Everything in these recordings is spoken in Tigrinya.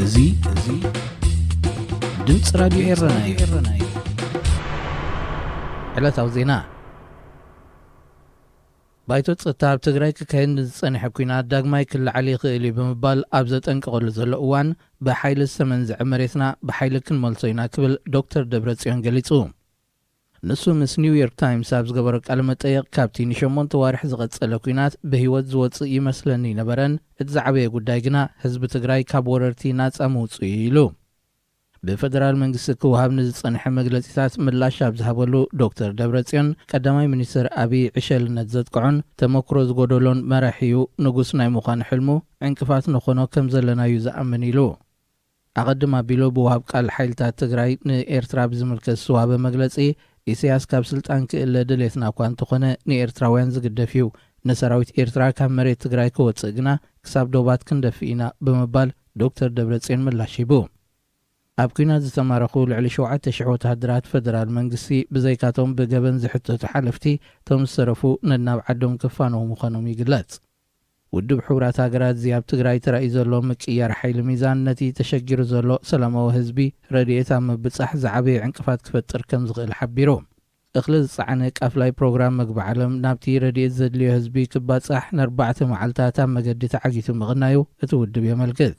እዚ እዚ ድምፂ ራዲዮ ኤረና እዩ። ዕለታዊ ዜና። ባይቶ ጸጥታ ኣብ ትግራይ ክካየድ ንዝጸንሐ ኲናት ዳግማይ ክለዓል ይኽእል እዩ ብምባል ኣብ ዘጠንቀቐሉ ዘሎ እዋን፣ ብሓይሊ ዝተመንዝዐ መሬትና ብሓይሊ ክንመልሶ ኢና ክብል ዶክተር ደብረጽዮን ገሊጹ። ንሱ ምስ ኒው ዮርክ ታይምስ ኣብ ዝገበሮ ቃለ መጠይቕ፣ ካብቲ ንሸሞንተ ዋርሕ ዝቐጸለ ኲናት ብህይወት ዝወጽእ ይመስለኒ ይነበረን፣ እቲ ዝዓበየ ጉዳይ ግና ህዝቢ ትግራይ ካብ ወረርቲ ናጻ ምውጽኡ እዩ ኢሉ። ብፈደራል መንግስቲ ክወሃብ ንዝጸንሐ መግለጺታት ምላሽ ኣብ ዝሃበሉ፣ ዶክተር ደብረጽዮን፣ ቀዳማይ ሚኒስትር ኣብይ ዕሸልነት ዘጥቅዖን ተመክሮ ዝጎደሎን መራሒ እዩ፣ ንጉስ ናይ ምዃን ሕልሙ ዕንቅፋት ንኾኖ ከም ዘለና እዩ ዝኣምን ኢሉ። ኣቐድም ኣቢሉ ብወሃብ ቃል ሓይልታት ትግራይ ንኤርትራ ብዝምልከት ዝወሃበ መግለጺ፣ ኢሳያስ ካብ ስልጣን ክእለ ድሌትና እኳ እንተኾነ ንኤርትራውያን ዝግደፍ እዩ። ንሰራዊት ኤርትራ ካብ መሬት ትግራይ ክወጽእ ግና ክሳብ ዶባት ክንደፍእ ኢና ብምባል ዶክተር ደብረጽዮን ምላሽ ሂቡ። ኣብ ኲናት ዝተማረኹ ልዕሊ ሸውዓተ ሽሕ ወተሃደራት ፈደራል መንግስቲ ብዘይካቶም ብገበን ዝሕተቱ ሓለፍቲ፣ እቶም ዝተረፉ ነናብ ዓዶም ክፋነዉ ምዃኖም ይግለጽ። ውድብ ሕቡራት ሃገራት እዚ ኣብ ትግራይ ተራእዩ ዘሎ ምቅያር ሓይሊ ሚዛን ነቲ ተሸጊሩ ዘሎ ሰላማዊ ህዝቢ ረድኤት ኣብ ምብጻሕ ዝዓበየ ዕንቅፋት ክፈጥር ከም ዝኽእል ሓቢሩ። እኽሊ ዝጸዓነ ቃፍላይ ፕሮግራም መግቢ ዓለም ናብቲ ረድኤት ዘድልዮ ህዝቢ ክባጻሕ ንኣርባዕተ መዓልታት ኣብ መገዲ ተዓጊቱ ምቕናዩ እቲ ውድብ የመልክት።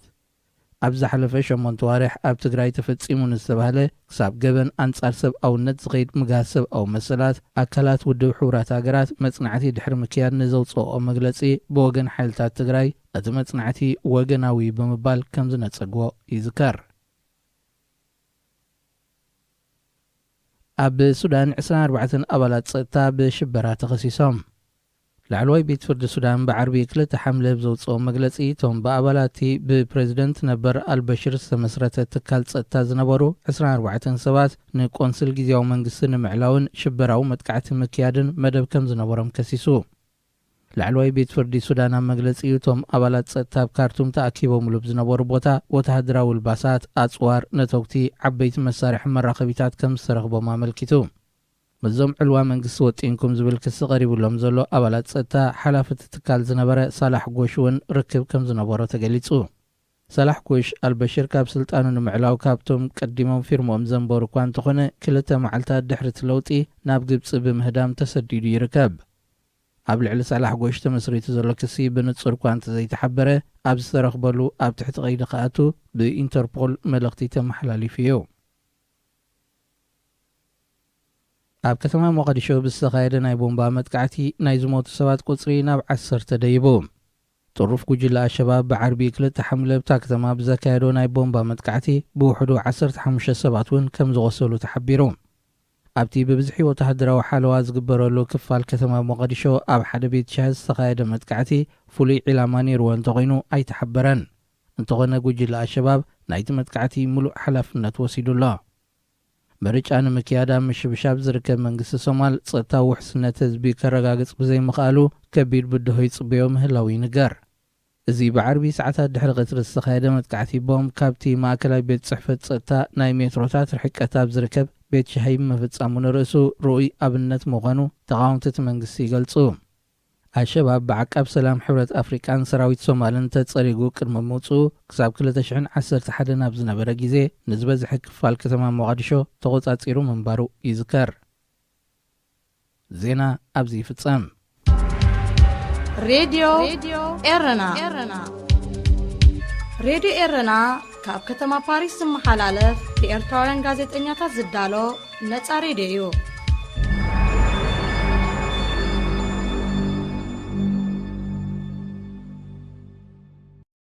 ኣብ ዝሓለፈ ሸሞንተ ዋርሕ ኣብ ትግራይ ተፈጺሙ ንዝተባህለ ክሳብ ገበን ኣንጻር ሰብኣውነት ዝኸይድ ምግሃስ ሰብኣዊ መሰላት ኣካላት ውድብ ሕቡራት ሃገራት መጽናዕቲ ድሕሪ ምክያድ ንዘውጽኦ መግለጺ፣ ብወገን ሓይልታት ትግራይ እቲ መጽናዕቲ ወገናዊ ብምባል ከም ዝነጸግዎ ይዝከር። ኣብ ሱዳን ዕስራን ኣርባዕተን ኣባላት ጸጥታ ብሽበራ ተኸሲሶም። ላዕለዋይ ቤት ፍርዲ ሱዳን ብዓርቢ ክልተ ሓምለ ብዘውጽኦ መግለጺ፣ እቶም ብኣባላት እቲ ብፕሬዝደንት ነበር ኣልበሽር ዝተመስረተ ትካል ጸጥታ ዝነበሩ ዕስራን ኣርባዕተን ሰባት ንቆንስል ግዜያዊ መንግስቲ ንምዕላውን ሽበራዊ መጥቃዕቲ ምክያድን መደብ ከም ዝነበሮም ከሲሱ። ላዕለዋይ ቤት ፍርዲ ሱዳን ኣብ መግለጺኡ፣ እቶም ኣባላት ጸጥታ ኣብ ካርቱም ተኣኪቦምሉ ብዝነበሩ ቦታ ወተሃደራዊ ልባሳት፣ ኣጽዋር፣ ነተጉቲ፣ ዓበይቲ መሳርሒ መራኸቢታት ከም ዝተረኽቦም ኣመልኪቱ። ምስዞም ዕልዋ መንግስቲ ወጢንኩም ዝብል ክሲ ቀሪቡሎም ዘሎ ኣባላት ጸጥታ፣ ሓላፊ እቲ ትካል ዝነበረ ሳላሕ ጎሽ እውን ርክብ ከም ዝነበሮ ተገሊጹ። ሳላሕ ጎሽ፣ ኣልበሽር ካብ ስልጣኑ ንምዕላው ካብቶም ቀዲሞም ፊርሞም ዘንበሩ እኳ እንተኾነ፣ ክልተ መዓልታት ድሕሪ እቲ ለውጢ ናብ ግብጺ ብምህዳም ተሰዲዱ ይርከብ። ኣብ ልዕሊ ሳላሕ ጎሽ ተመስሪቱ ዘሎ ክሲ ብንጹር እኳ እንተዘይተሓበረ፣ ኣብ ዝተረኽበሉ ኣብ ትሕቲ ቀይዲ ክኣቱ ብኢንተርፖል መልእኽቲ ተመሓላሊፉ እዩ። ኣብ ከተማ ሞቓዲሾ ብዝተኻየደ ናይ ቦምባ መጥቃዕቲ ናይ ዝሞቱ ሰባት ቁጽሪ ናብ ዓሰርተ ደይቡ። ጥሩፍ ጉጅለ ኣሸባብ ብዓርቢ ክልተ ሓምለ ኣብታ ከተማ ብዘካየዶ ናይ ቦምባ መጥቃዕቲ ብውሕዱ ዓሰርተ ሓሙሽተ ሰባት እውን ከም ዝቖሰሉ ተሓቢሩ። ኣብቲ ብብዝሒ ወተሃደራዊ ሓለዋ ዝግበረሉ ክፋል ከተማ ሞቓዲሾ ኣብ ሓደ ቤት ሻሂ ዝተኻየደ መጥቃዕቲ ፍሉይ ዒላማ ነይርዎ እንተኾይኑ ኣይተሓበረን። እንተኾነ ጉጅለ ኣሸባብ ናይቲ መጥቃዕቲ ምሉእ ሓላፍነት ወሲዱ ኣሎ። ምርጫ ንምክያድ ኣብ ምሽብሻብ ዝርከብ መንግስቲ ሶማል፣ ጸጥታዊ ውሕስነት ህዝቢ ከረጋግጽ ብዘይምኽኣሉ ከቢድ ብድሆ ይጽበዮ ምህላው ይንገር። እዚ ብዓርቢ ሰዓታት ድሕሪ ቀትሪ ዝተኻየደ መጥቃዕቲ ቦምብ፣ ካብቲ ማእከላይ ቤት ጽሕፈት ጸጥታ ናይ ሜትሮታት ርሕቀት ኣብ ዝርከብ ቤት ሻሂ ምፍጻሙ ንርእሱ ርኡይ ኣብነት ምዃኑ ተቓወምቲ እቲ መንግስቲ ይገልጹ። ኣሸባብ ብዓቃብ ሰላም ሕብረት ኣፍሪቃን ሰራዊት ሶማልን ተጸሪጉ ቅድሚ ምውጽኡ፣ ክሳብ ክልተ ሽሕን ዓሰርተ ሓደን ኣብ ዝነበረ ግዜ ንዝበዝሐ ክፋል ከተማ ሞቓዲሾ ተቖጻጺሩ ምንባሩ ይዝከር። ዜና ኣብዚ ይፍጸም። ሬድዮ ኤረና። ሬድዮ ኤረና ካብ ከተማ ፓሪስ ዝመሓላለፍ ብኤርትራውያን ጋዜጠኛታት ዝዳሎ ነጻ ሬድዮ እዩ።